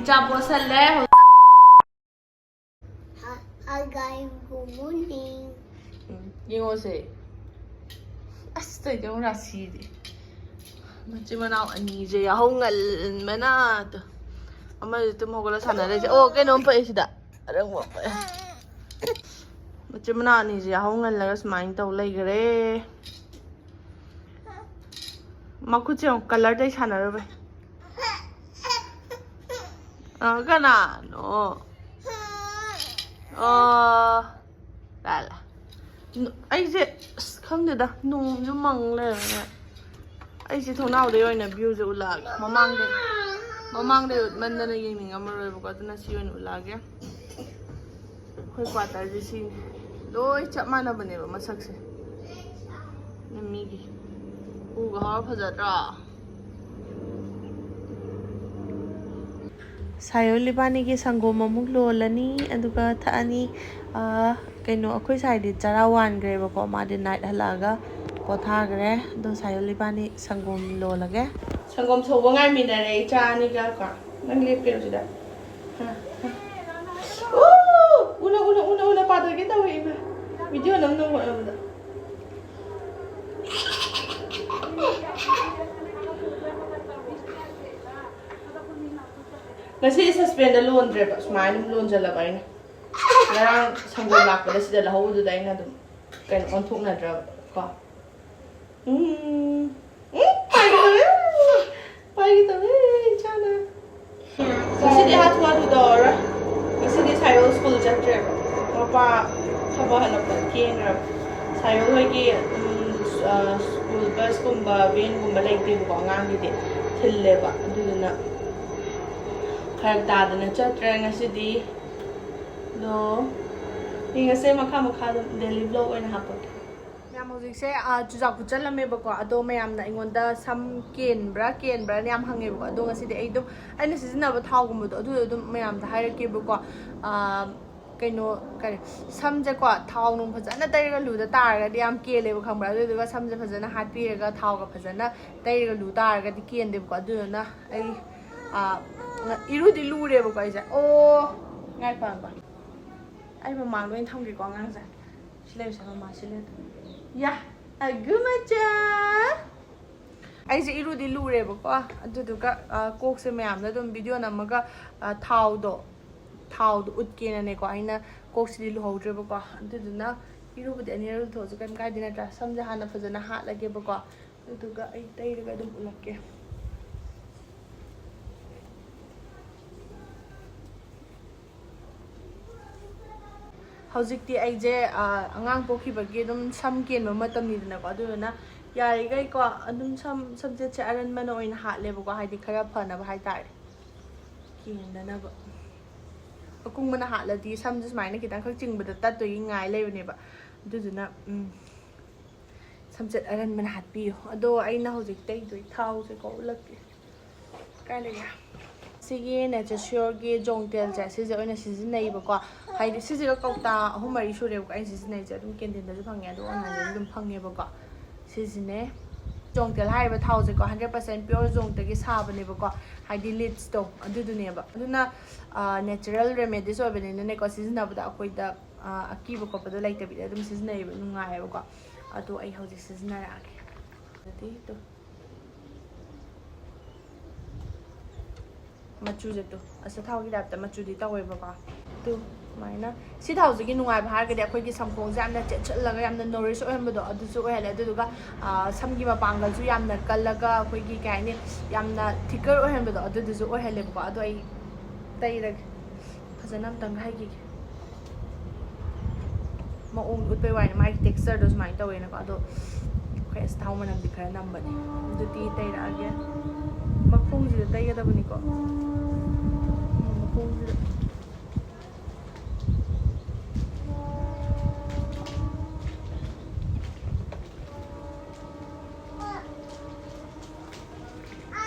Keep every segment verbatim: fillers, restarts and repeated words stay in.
ꯆꯥ ꯄꯣꯠꯁꯜꯂꯦ꯫ Hi, hi guys, good morning. ꯎꯝ, ꯌꯦꯡꯉꯣꯁꯦ꯫ ꯑꯁ, ꯇꯧꯏꯗꯣ ꯌꯦꯡꯉꯨ, ꯔꯥꯁꯤꯗꯤ꯫ ꯃꯆꯤꯟ ꯃꯅꯥꯎ ꯑꯅꯤꯁꯦ ꯌꯥꯍꯧ ꯉꯟꯕꯅ꯫ ꯑꯃꯁꯦ ꯇꯨꯝ ꯍꯧꯒꯠꯂ ꯁꯥꯟꯅ ꯂꯩꯁꯦ꯫ ꯑꯣ, ꯀꯩꯅꯣꯝ ꯄꯛꯑꯦ ꯁꯤꯗ꯫ ꯑꯔꯪꯕ ꯑꯃ ꯄꯛꯑꯦ꯫ ꯃꯆꯤꯟ ꯃꯅꯥꯎ ꯑꯅꯤꯁꯦ ꯌꯥꯍꯧ ꯉꯜꯂꯒ ꯁꯨꯃꯥꯏꯅ ꯇꯧ ꯂꯩꯈꯔꯦ꯫ ꯃꯈꯨꯠꯁꯦ ꯌꯦꯡꯉꯨ, colour ꯇꯩ ꯁꯥꯟꯅꯔꯨꯕꯩ꯫ ꯑ, ꯀꯅꯥꯅꯣ? ꯑꯣ, ꯂꯥ, ꯂꯥ꯫ ꯅ-, ꯑꯩꯁꯦ, ꯑꯁ, ꯈꯪꯗꯦꯗ, ꯅꯣꯡꯁꯨ ꯃꯪ ꯂꯩꯔꯝꯃꯦ꯫ ꯑꯩꯁꯦ ꯊꯣꯡꯅꯥꯎꯗꯩ ꯑꯣꯏꯅ viewꯁꯦ ꯎꯠꯂꯛꯑꯒꯦ꯫ ꯃꯃꯥꯡꯗꯩ, ꯃꯃꯥꯡꯗꯩ ꯎꯠꯃꯟꯗꯅ ꯌꯦꯡꯅꯤꯡꯉꯝꯃꯔꯣꯏꯕꯀꯣ, ꯑꯗꯨꯅ ꯁꯤ ꯑꯣꯏꯅ ꯎꯠꯂꯛꯑꯒꯦ꯫ ꯑꯩꯈꯣꯏ quarterꯁꯦ ꯁꯤꯅꯤ꯫ ꯂꯣꯏ ꯆꯞ ꯃꯥꯟꯅꯕꯅꯦꯕ ꯃꯁꯛꯁꯦ꯫ ꯃꯤꯒꯤ ꯎꯒ ꯍꯧꯔ ꯐꯖꯗ꯭ꯔꯣ? ꯁꯥꯌꯣꯜ ꯏꯕꯥꯅꯤꯒꯤ ꯁꯪꯒꯣꯝ ꯑꯃꯨꯛ ꯂꯣꯜꯂꯅꯤ, ꯑꯗꯨꯒ ꯊꯛꯑꯅꯤ꯫ ꯑꯥ, ꯀꯩꯅꯣ, ꯑꯩꯈꯣꯏ ꯁꯥꯏꯗꯤ ꯆꯔꯥ ꯋꯥꯟꯈ꯭ꯔꯦꯕꯀꯣ, ꯃꯥꯗꯤ night ꯍꯜꯂꯛꯑꯒ ꯄꯣꯊꯥꯈ꯭ꯔꯦ꯫ ꯑꯗꯣ ꯁꯥꯌꯣꯜ ꯏꯕꯥꯅꯤ ꯁꯪꯒꯣꯝ ꯂꯣꯜꯂꯒꯦ꯫ ꯁꯪꯒꯣꯝ ꯁꯧꯕ ꯉꯥꯏꯃꯤꯟꯅꯔꯦ ꯏꯆꯥ ꯑꯅꯤꯒ ꯀꯣ꯫ ꯅꯪ ꯂꯦꯞꯄꯤꯔꯣ ꯁꯤꯗ꯫ ꯍꯥ, ꯍꯥ꯫ ꯎ! ꯎꯅ, ꯎꯅ, ꯎꯅ, ꯎꯅ ꯄꯥꯊꯒꯦ ꯇꯧꯋꯦ ꯏꯃꯥ꯫ Video ꯅꯝꯅꯕ ꯍꯣꯠꯅꯕꯗ꯫ ꯉꯁꯤꯗꯤ ꯁꯁꯄꯦꯟꯗ ꯂꯣꯟꯗ꯭ꯔꯦꯕ, ꯁꯨꯃꯥꯏꯅ ꯑꯗꯨꯝ ꯂꯣꯟꯖꯜꯂꯕ ꯑꯩꯅ꯫ ꯉꯔꯥꯡ ꯁꯪꯒꯣꯝ ꯂꯥꯛꯄꯗ ꯁꯤꯗ ꯂꯧꯍꯧꯕꯗꯨꯗ ꯑꯩꯅ ꯑꯗꯨꯝ ꯀꯩꯅꯣ ꯑꯣꯟꯊꯣꯛꯅꯗ꯭ꯔꯕ ꯀꯣ꯫ ꯎꯝ꯫ ꯎꯝ, ꯄꯥꯏꯒꯦ ꯇꯧꯋꯦ꯫ ꯄꯥꯏꯒꯦ ꯇꯧꯋꯦ, ꯏꯆꯥꯅ꯫ ꯉꯁꯤꯗꯤ ꯍꯥꯊꯨ ꯍꯥꯊꯨ ꯇꯧꯔꯔꯣꯏ꯫ ꯉꯁꯤꯗꯤ ꯁꯥꯏꯌꯣꯜ ꯁ꯭ꯀꯨꯜ ꯆꯠꯇ꯭ꯔꯦꯕ꯫ ꯃꯄꯥ ꯊꯕꯛ ꯍꯜꯂꯛꯄꯗ ꯊꯦꯡꯈ꯭ꯔꯕ꯫ ꯁꯥꯏꯌꯣꯜ ꯍꯣꯏꯒꯤ, ꯎꯝ, ꯑ, ꯁ꯭ꯀꯨꯜ ꯕꯁꯀꯨꯝꯕ, ꯚꯦꯟꯒꯨꯝꯕ ꯂꯩꯇꯦꯕꯀꯣ, ꯑꯉꯥꯡꯒꯤꯗꯤ ꯊꯤꯜꯂꯦꯕ꯫ ꯑꯗꯨꯗꯨꯅ ꯐꯔꯛ ꯇꯥꯗꯅ ꯆꯠꯇ꯭ꯔꯦ ꯉꯁꯤꯗꯤ꯫ ꯑꯗꯣ ꯌꯦꯡꯉꯁꯦ ꯃꯈꯥ ꯃꯈꯥ ꯑꯗꯨꯝ daily vlog ꯑꯣꯏꯅ ꯍꯥꯞꯄꯛꯀꯦ꯫ ꯃꯌꯥꯝ ꯍꯧꯖꯤꯛꯁꯦ, ꯑ, ꯆꯨꯖꯥꯛ ꯐꯨꯠꯆꯜꯂꯝꯃꯦꯕꯀꯣ, ꯑꯗꯣ ꯃꯌꯥꯝꯅ ꯑꯩꯉꯣꯟꯗ ꯁꯝ ꯀꯦꯟꯕ꯭ꯔꯥ ꯀꯦꯟꯕ꯭ꯔꯥꯅ ꯌꯥꯝ ꯍꯪꯉꯦꯕꯀꯣ꯫ ꯑꯗꯣ ꯉꯁꯤꯗꯤ ꯑꯩ ꯑꯗꯨꯝ ꯑꯩꯅ ꯁꯤꯖꯤꯟꯅꯕ ꯊꯥꯎꯒꯨꯝꯕꯗꯣ ꯑꯗꯨꯗꯣ ꯑꯗꯨꯝ ꯃꯌꯥꯝꯗ ꯍꯥꯏꯔꯛꯀꯦꯕꯀꯣ꯫ ꯑ, ꯀꯩꯅꯣ, ꯀꯔꯤ, ꯁꯝꯁꯦꯀꯣ ꯊꯥꯎ ꯅꯨꯡ ꯐꯖꯅ ꯇꯩꯔꯒ ꯂꯨꯗ ꯇꯥꯔꯒꯗꯤ ꯌꯥꯝ ꯀꯦꯜꯂꯦꯕ, ꯈꯪꯕ꯭ꯔꯥ? ꯑꯗꯨꯗꯨꯒ ꯁꯝꯁꯦ ꯐꯖꯅ ꯍꯥꯠꯄꯤꯔꯒ ꯊꯥꯎꯒ ꯐꯖꯅ ꯇꯩꯔꯒ ꯂꯨ ꯇꯥꯔꯒꯗꯤ ꯀꯦꯟꯗꯦꯕꯀꯣ꯫ ꯑꯗꯨꯗꯨꯅ ꯑꯩ, ꯑ, ꯏꯔꯨꯗꯤ ꯂꯨꯔꯦꯕꯀꯣ ꯑꯩꯁꯦ꯫ ꯑꯣ, ꯉꯥꯏ ꯄꯥꯟꯕ꯫ ꯑꯩ ꯃꯃꯥꯡꯗ ꯑꯣꯏꯅ ꯊꯝꯒꯦꯀꯣ ꯑꯉꯥꯡꯁꯦ꯫ ꯁꯤ ꯂꯩꯔꯨꯁꯦ, ꯃꯃꯥ ꯁꯤ ꯂꯩꯔꯨ꯫ ꯌꯥ, ꯑꯒꯨ ꯃꯆꯥ꯫ ꯑꯩꯁꯦ ꯏꯔꯨꯗꯤ ꯂꯨꯔꯦꯕꯀꯣ, ꯑꯗꯨꯗꯨꯒ, ꯑ, ꯀꯣꯛꯁꯦ ꯃꯌꯥꯝꯗ ꯑꯗꯨꯝ ꯚꯤꯗꯤꯑꯣ ꯅꯝꯃꯒ, ꯑ, ꯊꯥꯎꯗꯣ, ꯊꯥꯎꯗꯣ ꯎꯠꯀꯦꯅꯅꯦꯀꯣ ꯑꯩꯅ ꯀꯣꯛꯁꯤꯗꯤ ꯂꯨꯍꯧꯗ꯭ꯔꯦꯕꯀꯣ꯫ ꯑꯗꯨꯗꯨꯅ ꯏꯔꯨꯕꯨꯗꯤ ꯑꯅꯤꯔꯛ ꯂꯨꯊꯣꯛꯑꯁꯨ ꯀꯩꯝ ꯀꯥꯏꯗꯦ ꯅꯠꯇ꯭ꯔꯥ? ꯁꯝꯁꯦ ꯍꯥꯟꯅ ꯐꯖꯅ ꯍꯥꯠꯂꯒꯦꯕꯀꯣ, ꯑꯗꯨꯗꯨꯒ ꯑꯩ ꯇꯩꯔꯒ ꯑꯗꯨꯝ ꯎꯠꯂꯛꯀꯦ꯫ ꯍꯧꯖꯤꯛꯇꯤ ꯑꯩꯁꯦ, ꯑ, ꯑꯉꯥꯡ ꯄꯣꯛꯈꯤꯕꯒꯤ ꯑꯗꯨꯝ ꯁꯝ ꯀꯦꯟꯕ ꯃꯇꯝꯅꯤꯗꯅꯀꯣ, ꯑꯗꯨꯗꯨꯅ ꯌꯥꯔꯤꯈꯩꯀꯣ ꯑꯗꯨꯝ ꯁꯝ, ꯁꯝꯖꯦꯠꯁꯦ ꯑꯔꯟꯕꯅ ꯑꯣꯏꯅ ꯍꯥꯠꯂꯦꯕꯀꯣ, ꯍꯥꯏꯗꯤ ꯈꯔ ꯐꯅꯕ ꯍꯥꯏꯇꯥꯔꯦ, ꯀꯦꯟꯗꯅꯕ꯫ ꯑꯀꯨꯡꯕꯅ ꯍꯥꯠꯂꯗꯤ ꯁꯝꯁꯦ ꯁꯨꯃꯥꯏꯅ ꯈꯤꯇꯪꯈꯛ ꯆꯤꯡꯕꯗ ꯇꯠꯇꯣꯏꯒꯤ ꯉꯥꯏ ꯂꯩꯕꯅꯦꯕ꯫ ꯑꯗꯨꯗꯨꯅ, ꯎꯝ, ꯁꯝꯆꯦꯠ ꯑꯔꯟꯕꯅ ꯍꯥꯠꯄꯤꯌꯨ꯫ ꯑꯗꯣ ꯑꯩꯅ ꯍꯧꯖꯤꯛ ꯇꯩꯗꯣꯏ ꯊꯥꯎꯁꯦꯀꯣ ꯎꯠꯂꯛꯀꯦ꯫ ꯀꯥꯏ ꯂꯩꯒꯦ? ꯁꯤꯒꯤ Nature Sureꯒꯤ ꯖꯣꯡꯇꯦꯜꯁꯦ ꯁꯤꯁꯦ ꯑꯣꯏꯅ ꯁꯤꯖꯤꯟꯅꯩꯕꯀꯣ꯫ ꯍꯥꯏꯗꯤ ꯁꯤꯁꯤꯒ ꯀꯧꯇꯥ ꯑꯍꯨꯝ ꯃꯔꯤ ꯁꯨꯔꯦꯕꯀꯣ ꯑꯩꯅ ꯁꯤꯖꯤꯟꯅꯩꯁꯦ꯫ ꯑꯗꯨꯝ ꯀꯦꯟꯇꯤꯟꯗꯁꯨ ꯐꯪꯉꯦ, ꯑꯗꯣ online-ꯗꯁꯨ ꯑꯗꯨꯝ ꯐꯪꯉꯦꯕꯀꯣ꯫ ꯁꯤꯁꯤꯅꯦ꯫ ꯖꯣꯡꯇꯦꯜ ꯍꯥꯏꯔꯤꯕ ꯊꯥꯎꯁꯦꯀꯣ hundred percent pure ꯖꯣꯡꯇꯒꯤ ꯁꯥꯕꯅꯦꯕꯀꯣ꯫ ꯍꯥꯏꯗꯤ leaves-ꯇꯣ ꯑꯗꯨꯗꯨꯅꯦꯕ꯫ ꯑꯗꯨꯅ, ꯑ, natural remedies ꯑꯣꯏꯕꯅꯤꯅꯅꯦꯀꯣ, ꯁꯤꯖꯤꯟꯅꯕꯗ ꯑꯩꯈꯣꯏꯗ, ꯑ, ꯑꯀꯤꯕ ꯈꯣꯠꯄꯗꯣ ꯂꯩꯇꯕꯤꯗ ꯑꯗꯨꯝ ꯁꯤꯖꯤꯟꯅꯩꯌꯦꯕ, ꯅꯨꯡꯉꯥꯏꯌꯦꯕꯀꯣ꯫ ꯑꯗꯣ ꯑꯩ ꯍꯧꯖꯤꯛ ꯁꯤꯖꯤꯟꯅꯔꯛꯑꯒꯦ꯫ ꯑꯗꯨꯗꯤ ꯇꯨ꯫ ꯃꯆꯨꯁꯦ ꯇꯨ, ꯑꯆꯥꯊꯥꯎꯒꯤ type-ꯇ ꯃꯆꯨꯗꯤ ꯇꯧꯋꯦꯕꯀꯣ꯫ ꯇꯨ, ꯁꯨꯃꯥꯏꯅ꯫ ꯁꯤ ꯊꯥꯎꯁꯤꯒꯤ ꯅꯨꯡꯉꯥꯏꯕ ꯍꯥꯏꯔꯒꯗꯤ ꯑꯩꯈꯣꯏꯒꯤ ꯁꯝꯈꯣꯡꯁꯦ ꯌꯥꯝꯅ ꯆꯦꯠꯁꯤꯜꯂꯒ ꯌꯥꯝꯅ nourish ꯑꯣꯏꯍꯟꯕꯗꯣ ꯑꯗꯨꯁꯨ ꯑꯣꯏꯍꯜꯂꯦ꯫ ꯑꯗꯨꯗꯨꯒ, ꯑ, ꯁꯝꯒꯤ ꯃꯄꯥꯡꯒꯜꯁꯨ ꯌꯥꯝꯅ ꯀꯜꯂꯒ ꯑꯩꯈꯣꯏꯒꯤ ꯀꯩ ꯍꯥꯏꯅꯤ, ꯌꯥꯝꯅ thicker ꯑꯣꯏꯍꯟꯕꯗꯣ ꯑꯗꯨꯗꯨꯁꯨ ꯑꯣꯏꯍꯜꯂꯦꯕꯀꯣ꯫ ꯑꯗꯣ ꯑꯩ ꯇꯩꯔꯒꯦ꯫ ꯐꯖꯅ ꯑꯝꯇꯪꯒ ꯍꯩꯈꯤꯒꯦ꯫ ꯃꯑꯣꯡ ꯎꯠꯄꯩ ꯋꯥꯅꯤ, ꯃꯥꯒꯤ texture-ꯗꯣ ꯁꯨꯃꯥꯏꯅ ꯇꯧꯋꯦꯅꯀꯣ꯫ ꯑꯗꯣ ꯑꯩꯈꯣꯏ ꯑꯁ ꯊꯥꯎ ꯃꯅꯝꯗꯤ ꯈꯔ ꯅꯝꯕꯅꯦ꯫ ꯑꯗꯨꯗꯤ ꯇꯩꯔꯛꯑꯒꯦ꯫ ꯃꯈꯣꯡꯁꯤꯗ ꯇꯩꯒꯗꯕꯅꯤꯀꯣ꯫ ꯃꯈꯣꯡꯁꯤꯗ꯫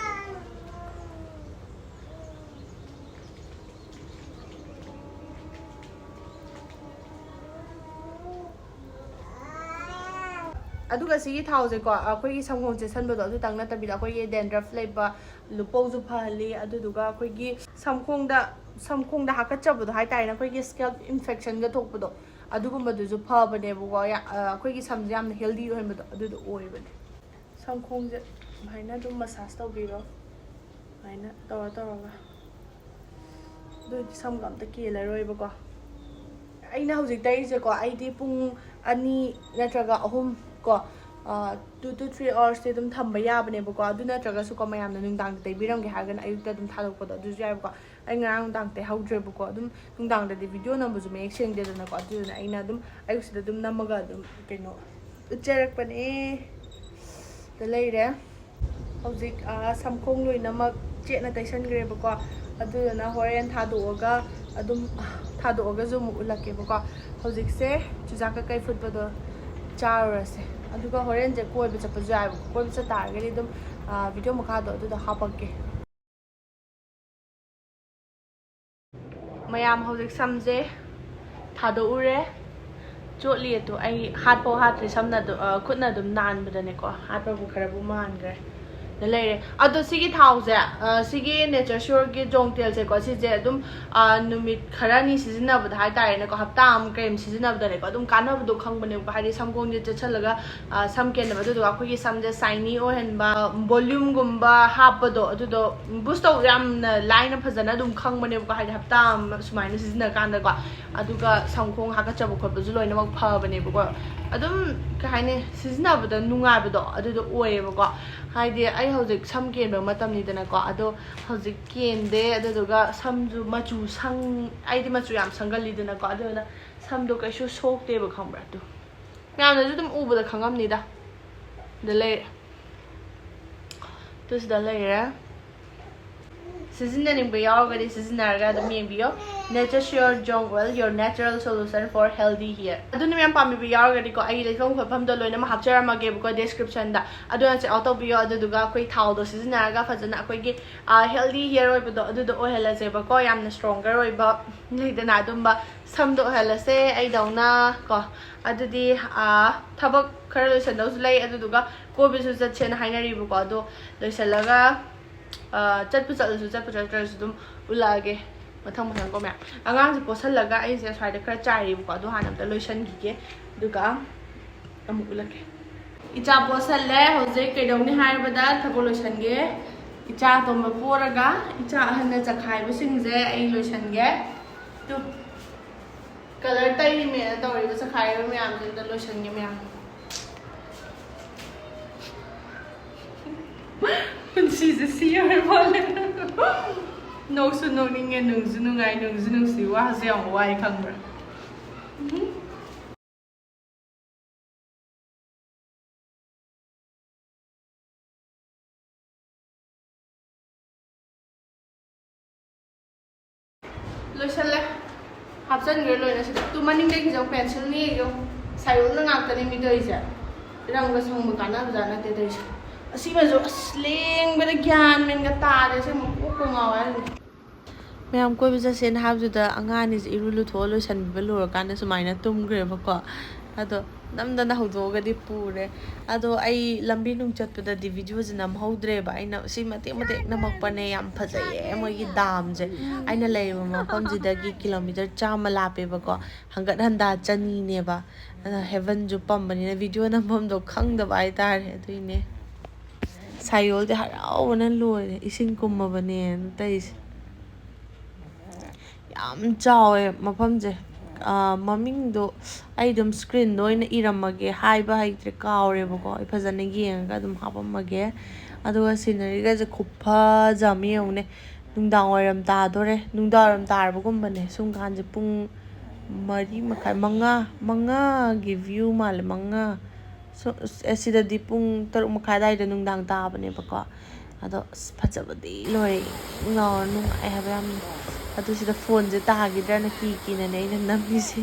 ꯑꯗꯨꯒ ꯁꯤꯒꯤ ꯊꯥꯎꯁꯦꯀꯣ, ꯑꯩꯈꯣꯏꯒꯤ ꯁꯝꯈꯣꯡ ꯆꯦꯠꯁꯟꯕꯗꯣ ꯑꯗꯨꯇꯪ ꯅꯠꯇꯕꯤꯗ, ꯑꯩꯈꯣꯏꯒꯤ dandruff ꯂꯩꯕ, ꯂꯨꯄꯧꯁꯨ ꯐꯍꯜꯂꯤ, ꯑꯗꯨꯗꯨꯒ ꯑꯩꯈꯣꯏꯒꯤ ꯁꯝꯈꯣꯡꯗ, ꯁꯝꯈꯣꯡꯗ ꯍꯥꯀꯠꯆꯕꯗꯣ ꯍꯥꯏꯇꯥꯔꯦꯅꯦ, ꯑꯩꯈꯣꯏꯒꯤ scalp infectionꯒ ꯊꯣꯛꯄꯗꯣ, ꯑꯗꯨꯒꯨꯝꯕꯗꯨꯁꯨ ꯐꯕꯅꯦꯕꯀꯣ꯫ ꯌꯥ-, ꯑ, ꯑꯩꯈꯣꯏꯒꯤ ꯁꯝꯁꯦ ꯌꯥꯝꯅ healthy ꯑꯣꯏꯍꯟꯕꯗꯣ ꯑꯗꯨꯗꯣ ꯑꯣꯏꯕꯅꯦ꯫ ꯁꯝꯈꯣꯡꯁꯦ ꯑꯗꯨꯃꯥꯏꯅ ꯑꯗꯨꯝ massage ꯇꯧꯕꯤꯔꯣ, ꯑꯗꯨꯃꯥꯏꯅ ꯇꯧꯔ ꯇꯧꯔꯒ꯫ ꯑꯗꯨ ꯑꯣꯏꯗꯤ ꯁꯝꯒ ꯑꯝꯇ ꯀꯦꯜꯂꯔꯣꯏꯕꯀꯣ꯫ ꯑꯩꯅ ꯍꯧꯖꯤꯛ ꯇꯩꯔꯤꯁꯦꯀꯣ, ꯑꯩꯗꯤ ꯄꯨꯡ ꯑꯅꯤ ꯅꯠꯇ꯭ꯔꯒ ꯑꯍꯨꯝ ꯀꯣ, two to three hoursꯇꯤ ꯑꯗꯨꯝ ꯊꯝꯕ ꯌꯥꯕꯅꯦꯕꯀꯣ꯫ ꯑꯗꯨ ꯅꯠꯇ꯭ꯔꯒꯁꯨꯀꯣ, ꯃꯌꯥꯝꯅ ꯅꯨꯡꯗꯥꯡꯗ ꯇꯩꯕꯤꯔꯝꯒꯦ ꯍꯥꯏꯔꯒꯅ ꯑꯌꯨꯛꯇ ꯑꯗꯨꯝ ꯊꯥꯗꯣꯛꯄꯗꯣ ꯑꯗꯨꯁꯨ ꯌꯥꯏꯕꯀꯣ꯫ ꯑꯩ ꯉꯔꯥꯡ ꯅꯨꯡꯗꯥꯡ ꯇꯩꯍꯧꯗ꯭ꯔꯦꯕꯀꯣ꯫ ꯑꯗꯨꯝ ꯅꯨꯡꯗꯥꯡꯗꯗꯤ video ꯅꯝꯕꯁꯨ ꯃꯌꯦꯛ ꯁꯦꯡꯗꯦꯗꯅꯀꯣ, ꯑꯗꯨꯗꯨꯅ ꯑꯩꯅ ꯑꯗꯨꯝ ꯑꯌꯨꯛꯁꯤꯗ ꯑꯗꯨꯝ ꯅꯝꯃꯒ ꯑꯗꯨꯝ ꯀꯩꯅꯣ ꯎꯠꯆꯔꯛꯄꯅꯦ꯫ ꯗ ꯂꯩꯔꯦ꯫ ꯍꯧꯖꯤꯛ, ꯑ, ꯁꯝꯈꯣꯡ ꯂꯣꯏꯅꯃꯛ ꯆꯦꯠꯅ ꯇꯩꯁꯟꯈ꯭ꯔꯦꯕꯀꯣ꯫ ꯑꯗꯨꯗꯨꯅ ꯍꯣꯔꯦꯟ ꯊꯥꯗꯣꯛꯑꯒ ꯑꯗꯨꯝ, ꯊꯥꯗꯣꯛꯑꯒꯁꯨ ꯑꯃꯨꯛ ꯎꯠꯂꯛꯀꯦꯕꯀꯣ꯫ ꯍꯧꯖꯤꯛꯁꯦ ꯆꯨꯖꯥꯛ ꯀꯀꯩ ꯐꯨꯠꯄꯗꯣ ꯆꯥꯔꯨꯔꯁꯦ꯫ ꯑꯗꯨꯒ ꯍꯣꯔꯦꯟꯁꯦ ꯀꯣꯏꯕ ꯆꯠꯄꯁꯨ ꯌꯥꯏꯕꯀꯣ꯫ ꯀꯣꯏꯕ ꯆꯠ ꯇꯥꯔꯒꯗꯤ ꯑꯗꯨꯝ, ꯑ, video ꯃꯈꯥꯗꯣ ꯑꯗꯨꯗ ꯍꯥꯞꯄꯛꯀꯦ꯫ ꯃꯌꯥꯝ, ꯍꯧꯖꯤꯛ ꯁꯝꯁꯦ ꯊꯥꯗꯣꯛꯎꯔꯦ꯫ ꯆꯣꯠꯂꯤ ꯑꯗꯣ ꯑꯩ ꯍꯥꯠꯐꯥꯎ ꯍꯥꯠꯇ꯭ꯔꯤ, ꯁꯝꯅ ꯑꯗꯨ-, ꯑ, ꯈꯨꯠꯅ ꯑꯗꯨꯝ ꯅꯥꯟꯕꯗꯅꯦꯀꯣ꯫ ꯍꯥꯠꯄꯕꯨ ꯈꯔꯕꯨ ꯃꯥꯟꯈ꯭ꯔꯦ꯫ ꯗ ꯂꯩꯔꯦ꯫ ꯑꯗꯣ ꯁꯤꯒꯤ ꯊꯥꯎꯁꯦ, ꯑ, ꯁꯤꯒꯤ Nature Sure-ꯒꯤ ꯖꯣꯡ ꯇꯦꯜꯁꯦꯀꯣ, ꯁꯤꯁꯦ ꯑꯗꯨꯝ, ꯑ, ꯅꯨꯃꯤꯠ ꯈꯔꯅꯤ ꯁꯤꯖꯤꯟꯅꯕꯗ ꯍꯥꯏꯇꯥꯔꯦꯅꯦꯀꯣ, ꯍꯞꯇꯥ ꯑꯃ ꯀꯩ ꯑꯃ ꯁꯤꯖꯤꯟꯅꯕꯗꯅꯦꯀꯣ, ꯑꯗꯨꯝ ꯀꯥꯟꯅꯕꯗꯣ ꯈꯪꯕꯅꯦꯕꯀꯣ꯫ ꯍꯥꯏꯗꯤ ꯁꯝꯈꯣꯡꯁꯦ ꯆꯦꯠꯁꯜꯂꯒ, ꯑ, ꯁꯝ ꯀꯦꯟꯗꯕ, ꯑꯗꯨꯗꯨꯒ ꯑꯩꯈꯣꯏꯒꯤ ꯁꯝꯁꯦ shiny ꯑꯣꯏꯍꯟꯕ, volume-ꯒꯨꯝꯕ ꯍꯥꯞꯄꯗꯣ ꯑꯗꯨꯗꯣ boost ꯇꯧꯕ ꯌꯥꯝꯅ ꯂꯥꯏꯅ ꯐꯖꯅ ꯑꯗꯨꯝ ꯈꯪꯕꯅꯦꯕꯀꯣ꯫ ꯍꯥꯏꯗꯤ ꯍꯞꯇꯥ ꯑꯃ ꯁꯨꯃꯥꯏꯅ ꯁꯤꯖꯤꯟꯅꯔꯀꯥꯟꯗꯀꯣ꯫ ꯑꯗꯨꯒ ꯁꯝꯈꯣꯡ ꯍꯥꯀꯠꯆꯕ ꯈꯣꯠꯄꯁꯨ ꯂꯣꯏꯅꯃꯛ ꯐꯕꯅꯦꯕꯀꯣ꯫ ꯑꯗꯨꯝ ꯀꯩ ꯍꯥꯏꯅꯤ, ꯁꯤꯖꯤꯟꯅꯕꯗ ꯅꯨꯡꯉꯥꯏꯕꯗꯣ ꯑꯗꯨꯗꯣ ꯑꯣꯏꯌꯦꯕꯀꯣ꯫ ꯍꯥꯏꯗꯤ ꯑꯩ ꯍꯧꯖꯤꯛ ꯁꯝ ꯀꯦꯟꯕ ꯃꯇꯝꯅꯤꯗꯅꯀꯣ, ꯑꯗꯣ ꯍꯧꯖꯤꯛ ꯀꯦꯟꯗꯦ꯫ ꯑꯗꯨꯗꯨꯒ ꯁꯝꯁꯨ ꯃꯆꯨ ꯁꯪ-, ꯑꯩꯗꯤ ꯃꯆꯨ ꯌꯥꯝ ꯁꯪꯒꯜꯂꯤꯗꯅꯀꯣ, ꯑꯗꯨꯗꯨꯅ ꯁꯝꯗꯣ ꯀꯩꯁꯨ ꯁꯣꯛꯇꯦꯕ, ꯈꯪꯕ꯭ꯔꯥ? ꯑꯗꯨ ꯃꯌꯥꯝꯅꯁꯨ ꯑꯗꯨꯝ ꯎꯕꯗ ꯈꯪꯉꯝꯅꯤꯗ꯫ ꯗ ꯂꯩꯔꯦ꯫ ꯑꯗꯨ ꯁꯤꯗ ꯂꯩꯔꯦ꯫ ꯁꯤꯖꯤꯟꯅꯅꯤꯡꯕ ꯌꯥꯎꯔꯒꯗꯤ ꯁꯤꯖꯤꯟꯅꯔꯒ ꯑꯗꯨꯝ ꯌꯦꯡꯕꯤꯌꯣ꯫ Nature Sure Jong Oil, your natural solution for healthy hair. ꯑꯗꯨꯅ ꯃꯌꯥꯝ ꯄꯥꯝꯕꯤꯕ ꯌꯥꯎꯔꯒꯗꯤꯀꯣ, ꯑꯩꯒꯤ ꯂꯩꯐꯝ ꯈꯣꯠꯐꯝꯗꯣ ꯂꯣꯏꯅꯃꯛ ꯍꯥꯞꯆꯔꯝꯃꯒꯦꯕꯀꯣ description-ꯗ꯫ ꯑꯗꯨꯅ check out ꯇꯧꯕꯤꯌꯣ꯫ ꯑꯗꯨꯗꯨꯒ ꯑꯩꯈꯣꯏ ꯊꯥꯎꯗꯣ ꯁꯤꯖꯤꯟꯅꯔꯒ ꯐꯖꯅ ꯑꯩꯈꯣꯏꯒꯤ, ꯑ, healthy hair ꯑꯣꯏꯕꯗꯣ ꯑꯗꯨꯗꯣ ꯑꯣꯏꯍꯜꯂꯁꯦꯕꯀꯣ꯫ ꯌꯥꯝꯅ stronger ꯑꯣꯏꯕ ꯂꯩꯗꯅ ꯑꯗꯨꯝꯕ ꯁꯝꯗꯣ ꯑꯣꯏꯍꯜꯂꯁꯦ ꯑꯩꯗꯧꯅ ꯀꯣ꯫ ꯑꯗꯨꯗꯤ, ꯑ, ꯊꯕꯛ ꯈꯔ ꯂꯣꯏꯁꯟꯗꯧꯁꯨ ꯂꯩ, ꯑꯗꯨꯗꯨꯒ ꯀꯣꯏꯕꯁꯨ ꯆꯠꯁꯦꯅ ꯍꯥꯏꯅꯔꯤꯕꯀꯣ꯫ ꯑꯗꯣ ꯂꯣꯏꯁꯜꯂꯒ ꯑ, ꯆꯠꯄ ꯆꯠꯂꯁꯨ, ꯆꯠꯄ ꯆꯠꯇ꯭ꯔꯁꯨ ꯑꯗꯨꯝ ꯎꯠꯂꯛꯑꯒꯦ꯫ ꯃꯊꯪ ꯃꯊꯪ ꯀꯣ ꯃꯌꯥꯝ꯫ ꯑꯉꯥꯡꯁꯦ ꯄꯣꯠꯁꯜꯂꯒ ꯑꯩꯁꯦ ꯁ꯭ꯋꯥꯏꯗ ꯈꯔ ꯆꯥꯏꯔꯤꯕꯀꯣ, ꯑꯗꯨ ꯍꯥꯟꯅ ꯑꯝꯇ ꯂꯣꯏꯁꯟꯈꯤꯒꯦ, ꯑꯗꯨꯒ ꯑꯃꯨꯛ ꯎꯠꯂꯛꯀꯦ꯫ ꯏꯆꯥ ꯄꯣꯠꯁꯜꯂꯦ꯫ ꯍꯧꯖꯤꯛ ꯀꯩꯗꯧꯅꯤ ꯍꯥꯏꯔꯕꯗ ꯊꯕꯛ ꯂꯣꯏꯁꯟꯒꯦ꯫ ꯏꯆꯥ ꯑꯇꯣꯝꯕ ꯄꯣꯔꯒ ꯏꯆꯥ ꯑꯍꯟꯅ ꯆꯈꯥꯏꯕꯁꯤꯡꯁꯦ ꯑꯩ ꯂꯣꯏꯁꯟꯒꯦ꯫ ꯇꯨ, ꯀꯂꯔ ꯇꯩꯔꯤꯃꯦꯅ ꯇꯧꯔꯤꯕ ꯆꯈꯥꯏꯔꯤꯕ ꯃꯌꯥꯝꯁꯦ ꯑꯝꯇ ꯂꯣꯏꯁꯟꯒꯦ ꯃꯌꯥꯝ꯫ ꯄꯨꯟꯁꯤꯁꯦ ꯁꯤ ꯑꯣꯏꯔ ꯃꯥꯜꯂꯦ꯫ ꯅꯣꯛꯁꯨ ꯅꯣꯛꯅꯤꯡꯉꯦ, ꯅꯨꯡꯁꯨ ꯅꯨꯡꯉꯥꯏ, ꯅꯨꯡꯁꯨ ꯅꯨꯡꯁꯤ, ꯋꯥꯁꯨ ꯌꯥꯝ ꯋꯥꯏ, ꯈꯪꯕ꯭ꯔꯥ? ꯎꯝ꯫ ꯂꯣꯏꯁꯜꯂꯦ꯫ ꯍꯥꯞꯆꯟꯈ꯭ꯔꯦ ꯂꯣꯏꯅ ꯁꯤꯗ꯫ ꯇꯨ ꯃꯅꯤꯡꯗꯒꯤꯁꯨ ꯑꯃꯨꯛ ꯄꯦꯟꯁꯤꯜꯅꯤ ꯑꯩꯁꯨ꯫ ꯁꯥꯏꯌꯣꯜꯅ ꯉꯥꯛꯇꯅꯤ ꯃꯤ ꯇꯧꯔꯤꯁꯦ꯫ ꯔꯪꯒ ꯁꯪꯕ ꯀꯥꯟꯅꯕꯖꯥꯠ ꯅꯠꯇꯦ ꯇꯧꯔꯤꯁꯦ꯫ ꯑꯁꯤꯃꯁꯨ ꯑꯁ ꯂꯦꯡꯕꯗ ꯒ꯭ꯌꯥꯟ ꯃꯦꯟꯒ ꯇꯥꯗꯦ꯫ ꯑꯁꯦꯡꯕ ꯀꯣꯛꯀ ꯉꯥꯎꯋꯦ ꯍꯥꯏꯁꯤꯅꯤ꯫ ꯃꯌꯥꯝ ꯀꯣꯏꯕ ꯆꯠꯁꯦꯅ ꯍꯥꯏꯕꯗꯨꯗ ꯑꯉꯥꯡ ꯑꯅꯤꯁꯦ ꯏꯔꯨ ꯂꯨꯊꯣꯛꯑ ꯂꯣꯏꯁꯟꯕꯤꯕ ꯂꯣꯏꯔꯀꯥꯟꯗ ꯁꯨꯃꯥꯏꯅ ꯇꯨꯝꯈ꯭ꯔꯦꯕꯀꯣ꯫ ꯑꯗꯣ ꯅꯝꯗꯅ ꯍꯧꯗꯣꯛꯑꯒꯗꯤ ꯄꯨꯔꯦ꯫ ꯑꯗꯣ ꯑꯩ ꯂꯝꯕꯤ ꯅꯨꯡ ꯆꯠꯄꯗꯗꯤ ꯚꯤꯗꯤꯑꯣꯁꯦ ꯅꯝꯍꯧꯗ꯭ꯔꯦꯕ꯫ ꯑꯩꯅ ꯁꯤ ꯃꯇꯦꯛ ꯃꯇꯦꯛ ꯅꯝꯃꯛꯄꯅꯦ꯫ ꯌꯥꯝ ꯐꯖꯩꯌꯦ ꯃꯣꯏꯒꯤ ꯗꯥꯝꯁꯦ꯫ ꯑꯩꯅ ꯂꯩꯔꯤꯕ ꯃꯐꯝꯁꯤꯗꯒꯤ ꯀꯤꯂꯣꯃꯤꯇꯔ ꯆꯥꯝꯃ ꯂꯥꯞꯄꯦꯕꯀꯣ꯫ ꯍꯪꯒꯠ ꯍꯟꯗꯥ ꯆꯅꯤꯅꯦꯕ꯫ ꯑꯗ ꯍꯦꯕꯟꯁꯨ ꯄꯝꯕꯅꯤꯅ ꯚꯤꯗꯤꯑꯣ ꯅꯝꯐꯝꯗꯣ ꯈꯪꯗꯕ ꯍꯥꯏꯇꯥꯔꯦ꯫ ꯑꯗꯨꯏꯅꯦ꯫ ꯁꯥꯏꯌꯣꯜꯗꯤ ꯍꯔꯥꯎꯕꯅ ꯂꯣꯏꯔꯦ꯫ ꯏꯁꯤꯡ ꯀꯨꯝꯃꯕꯅꯦꯅ ꯇꯧꯔꯤꯁꯦ꯫ ꯌꯥꯝ ꯆꯥꯎꯋꯦ ꯃꯐꯝꯁꯦ꯫ ꯑꯥ, ꯃꯃꯤꯡꯗꯣ ꯑꯩ ꯑꯗꯨꯝ ꯁ꯭ꯀ꯭ꯔꯤꯟꯗ ꯑꯣꯏꯅ ꯏꯔꯝꯃꯒꯦ, ꯍꯥꯏꯕ ꯍꯩꯇ꯭ꯔꯦ, ꯀꯥꯎꯔꯦꯕꯀꯣ꯫ ꯑꯩ ꯐꯖꯅ ꯌꯦꯡꯉꯒ ꯑꯗꯨꯝ ꯍꯥꯞꯄꯝꯃꯒꯦ꯫ ꯑꯗꯨꯒ ꯁꯤꯅꯔꯤꯒꯁꯦ ꯈꯨꯐꯖ ꯑꯃ ꯌꯦꯡꯉꯨꯅꯦ꯫ ꯅꯨꯡꯗꯥꯡ ꯋꯥꯏꯔꯝ ꯇꯥꯗꯣꯔꯦ꯫ ꯅꯨꯡꯗꯥꯡ ꯋꯥꯏꯔꯝ ꯇꯥꯔꯕꯒꯨꯝꯕꯅꯦ꯫ ꯁꯨꯝ ꯀꯥꯟꯁꯦ ꯄꯨꯡ ꯃꯔꯤ ꯃꯈꯥꯏ, ꯃꯉꯥ, ꯃꯉꯥꯒꯤ ꯚ꯭ꯌꯨ ꯃꯥꯜꯂꯦ, ꯃꯉꯥ꯫ ꯁꯣ-, ꯑꯁꯤꯗꯗꯤ ꯄꯨꯡ ꯇꯔꯨꯛ ꯃꯈꯥꯏ ꯑꯗꯨꯋꯥꯏꯗ ꯅꯨꯡꯗꯥꯡ ꯇꯥꯕꯅꯦꯕꯀꯣ꯫ ꯑꯗꯣ ꯑꯁ, ꯐꯖꯕꯗꯤ ꯂꯣꯏꯔꯦ꯫ ꯏꯪ ꯏꯪ ꯂꯥꯎꯔ ꯅꯨꯡꯉꯥꯏ ꯍꯥꯏꯕ ꯌꯥꯝꯅ꯫ ꯑꯗꯨ ꯁꯤꯗ ꯐꯣꯟꯁꯦ ꯇꯥꯈꯤꯗ꯭ꯔꯅ ꯀꯤ ꯀꯤꯅꯅꯦ ꯑꯩꯅ ꯅꯝꯃꯤꯁꯦ꯫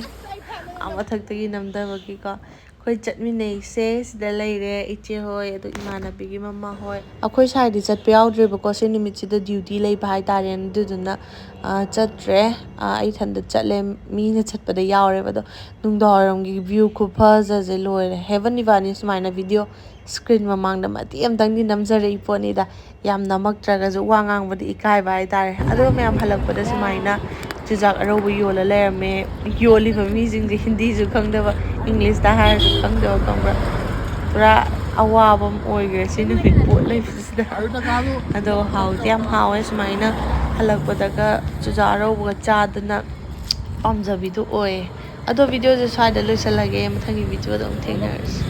ꯑꯥ ꯃꯊꯛꯇꯒꯤ ꯅꯝꯊꯕꯒꯤꯀꯣ꯫ ꯑꯩꯈꯣꯏ ꯆꯠꯃꯤꯟꯅꯩꯁꯦ ꯁꯤꯗ ꯂꯩꯔꯦ, ꯏꯆꯦ ꯍꯣꯏ, ꯑꯗꯨ ꯏꯃꯥꯟꯅꯕꯤꯒꯤ ꯃꯃꯥ ꯍꯣꯏ꯫ ꯑꯩꯈꯣꯏ ꯁꯥꯏꯗꯤ ꯆꯠꯄ ꯌꯥꯎꯗ꯭ꯔꯦꯕꯀꯣ, ꯁꯤ ꯅꯨꯃꯤꯠꯁꯤꯗ ꯗ꯭ꯌꯨꯇꯤ ꯂꯩꯕ ꯍꯥꯏꯇꯥꯔꯦꯅꯦ, ꯑꯗꯨꯗꯨꯅ, ꯑ, ꯆꯠꯇ꯭ꯔꯦ꯫ ꯑ, ꯑꯩ ꯏꯊꯟꯗ ꯆꯠꯂꯦ, ꯃꯤꯅ ꯆꯠꯄꯗ ꯌꯥꯎꯔꯦꯕ꯫ ꯑꯗꯣ ꯅꯨꯡꯗꯥꯡꯋꯥꯏꯔꯝꯒꯤ ꯚ꯭ꯌꯨ ꯈꯨꯐꯖꯁꯦ ꯂꯣꯏꯔꯦ꯫ ꯍꯦꯕꯟ ꯏꯕꯥꯅꯤ ꯁꯨꯃꯥꯏꯅ ꯚꯤꯗꯤꯑꯣ ꯁ꯭ꯀ꯭ꯔꯤꯟ ꯃꯃꯥꯡꯗ ꯃꯇꯦꯛ ꯑꯃꯇꯪꯗꯤ ꯅꯝꯖꯔꯛꯏ ꯄꯣꯠꯅꯤꯗ, ꯌꯥꯝ ꯅꯝꯃꯛꯇ꯭ꯔꯒꯁꯨ ꯋꯥ ꯉꯥꯡꯕꯗꯤ ꯏꯀꯥꯏꯕ ꯍꯥꯏꯇꯥꯔꯦ꯫ ꯑꯗꯨꯒ ꯃꯌꯥꯝ ꯍꯜꯂꯛꯄꯗ ꯁꯨꯃꯥꯏꯅ ꯆꯨꯖꯥꯛ ꯑꯔꯧꯕ ꯌꯣꯜꯂ ꯂꯩꯔꯝꯃꯦ꯫ ꯌꯣꯜꯂꯤꯕ ꯃꯤꯁꯤꯡꯁꯦ ꯍꯤꯟꯗꯤꯁꯨ ꯈꯪꯗꯕ, ꯏꯪꯂꯤꯁꯇ ꯍꯥꯏꯔꯁꯨ ꯈꯪꯗꯕ, ꯈꯪꯕ꯭ꯔꯥ? ꯄꯨꯔꯥ ꯑꯋꯥꯕ ꯑꯃ ꯑꯣꯏꯈ꯭ꯔꯦ ꯁꯤ ꯅꯨꯃꯤꯠ ꯄꯣꯠ ꯂꯩꯕꯁꯤꯗ꯫ ꯑꯗꯣ ꯍꯥꯎꯗꯤ ꯌꯥꯝ ꯍꯥꯎꯋꯦ, ꯁꯨꯃꯥꯏꯅ ꯍꯜꯂꯛꯄꯗꯒ ꯆꯨꯖꯥꯛ ꯑꯔꯧꯕꯒ ꯆꯥꯗꯅ ꯄꯥꯝꯖꯕꯤꯗꯣ ꯑꯣꯏꯌꯦ꯫ ꯑꯗꯣ ꯚꯤꯗꯤꯑꯣꯁꯦ ꯁ꯭ꯋꯥꯏꯗ ꯂꯣꯏꯁꯤꯜꯂꯒꯦ, ꯃꯊꯪꯒꯤ ꯚꯤꯗꯤꯑꯣꯗ ꯑꯃꯨꯛ ꯊꯦꯡꯅꯔꯁꯤ꯫